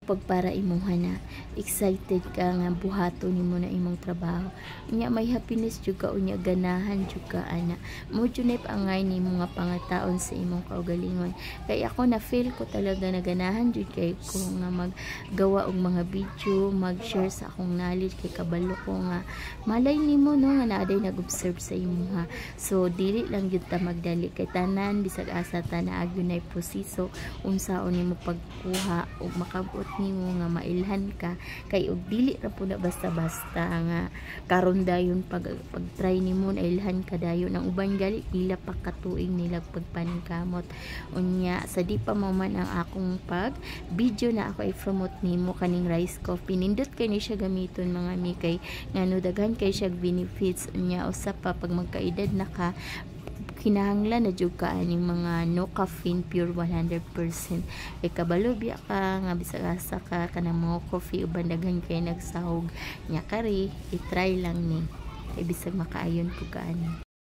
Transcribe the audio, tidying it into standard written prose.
Pag para imuha na excited ka nga buhaton nimo na imong trabaho, unya may happiness jud ka, unya ganahan jud ka ana. Mao jud nay paangay nimo nga pangitaon sa imong kaugalingon, kay ako na feel ko talaga na ganahan jud kay ko nga maggawa og mga video, mag-share sa akong knowledge, kay kabalo ko nga malay nimo, no, nga naa day nag-observe sa imuha. So dili lang jud ta magdali, kay tanan bisag asa ta naa gyud nay proseso unsaon nimo pagkuha ug makabot nimo nga mailhan ka, kay og dili ra pud na basta-basta nga karon dayon pag try nimo nailhan ka dayon. Ang uban gali pila pa ka tuig nila pagpaningkamot. Unya sa di pa man ang akong pag video na ako i-promote nimo kaning rice coffee. Nindot kay ni siya gamiton, mga mi, kay ngano daghan kay siya benefits. Unya usa pa, pag magkaedad na ka, kinahanglan na jud ka aning mga no caffeine, pure 100%, kay kabalo biya ka nga bisag asa ka, kanang mga coffee uban daghan kay nagsahog nya. Kari i-try lang ni, kay bisag makaayon pud ka ani.